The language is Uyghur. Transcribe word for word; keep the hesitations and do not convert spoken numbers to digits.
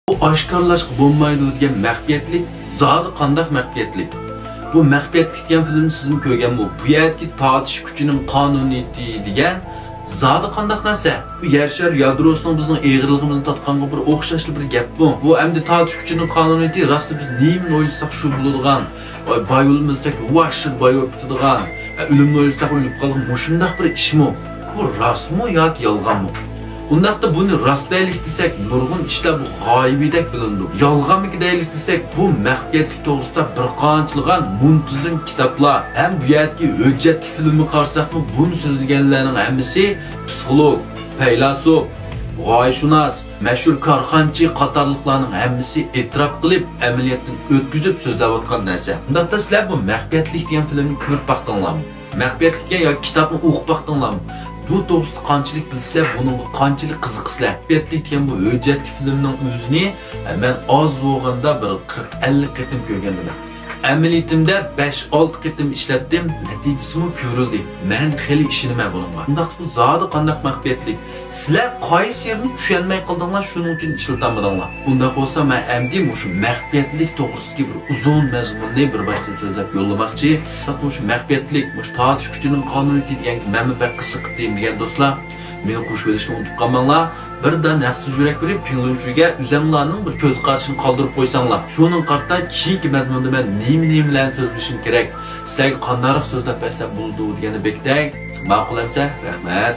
بۇ ئاشكارىلاشقا بولمايدۇ دېگەن مەخپىيەتلىك زادى قانداق مەخپىيەتلىك؟ بۇ مەخپىيەتلىك دېگەن فىلىمنى سىزمۇ كۆرگەنمۇ؟ بۇ يەردىكى تارتىش كۈچىنىڭ قانۇنىيىتى دېگەن زادى قانداق نەرسە؟ بۇ يەر شار يادروسىنىڭ بىزنىڭ ئېغىرلىقىمىزنى تارتقانغا بىر ئوخشاشلا بىر گەپمۇ؟ بۇ ئەمدى تارتىش كۈچىنىڭ قانۇنىيىتى راستلا بىز نېمىنى ئويلىساق شۇ بولىدىغان، ۋاي، باي ئۆلمىسەك ۋاھشىي باي بولۇپ كېتىدىغان، ئە، ئۆلۈمنى ئويلىساق ئۆلۈپ قالغان مۇشۇنداق بىر ئىشمۇ؟ بۇ راستمۇ ياكى يالغانمۇ؟ ئۇنداقتا بۇنى راست دەيلىك دېسەك، نۇرغۇن ئىشلار بۇ غايىۋىدەك بىلىنىدۇ. يالغانمىكى دەيلىك دېسەك، بۇ مەخپىيەتلىك توغرىسىدا بىر قانچىلىغان مۇنتىزىم كىتابلار ھەم بۇ يەردىكى ھۆججەتلىك فىلىمنى قارىساقمۇ، بۇنى سۆزلىگەنلەرنىڭ ھەممىسى پسىخولوگ، پەيلاسوپ، غايىشۇناس، مەشھۇر كارخانىچى قاتارلىقلارنىڭ ھەممىسى ئېتىراپ قىلىپ، ئەمەلىيەتتىن ئۆتكۈزۈپ سۆزلەۋاتقان نەرسە. ئۇنداقتا سىلەر بۇ مەخپىيەتلىك دېگەن فىلىمنى كۆرۈپ باقتىڭلارمۇ؟ مەخپىيەتلىك دېگەن ياكى كىتابنى ئوقۇپ باقتىڭلارمۇ؟ بۇ توغرىسىدا قانچىلىك بىلىسىلەر، بۇنىڭغا قانچىلىك قىزىقىسىلەر؟ مەخپىيەتلىك دېگەن بۇ ھۆججەتلىك فىلىمنىڭ ئۆزىنى، ئە، مەن ئاز بولغاندا بىر قىرىق ئەللىك قېتىم كۆرگەندىمەن. ئەمەلىيىتىمدە بەش ئالتە قېتىم ئىشلەتتىم، نەتىجىسىمۇ كۆرۈلدى. مەن خېلى ئىشىنىمەن بۇنىڭغا. ئۇنداقتا بۇ زادى قانداق مەخپىيەتلىك؟ سىلەر قايسى يېرىنى چۈشەنمەي قالدىڭلار، شۇنىڭ ئۈچۈن ئىشلىتەلمىدىڭلار. ئۇنداق بولسا مەن ئەمدى مۇشۇ مەخپىيەتلىك توغرىسىدىكى بىر ئۇزۇن مەزمۇننى بىر باشتىن سۆزلەپ يوللىماقچى. مۇشۇ مەخپىيەتلىك، مۇشۇ تارتىش كۈچىنىڭ قانۇنىيىتى دېگەنگە مەنمۇ بەك قىزىقتىم دېگەن دوستلار، مېنى قوشۇۋېلىشنى ئۇنتۇپ قالماڭلار. بىردىن ھەقسىز يۈرەك بېرىپ، پىڭلۈنچۈگە ئۆزەڭلارنىڭ بىر كۆز قارىشىنى قالدۇرۇپ قويساڭلار. شۇنىڭغا قارىتا كېيىنكى مەزمۇندا مەن نېمە-نېمىلەرنى سۆزلىشىم كېرەك، سىلەرگە قانداقراق سۆزلەپ بەرسەم بولىدۇ دېگەننى بېكىتەي. ماقۇل ئەمسە؟ رەھمەت.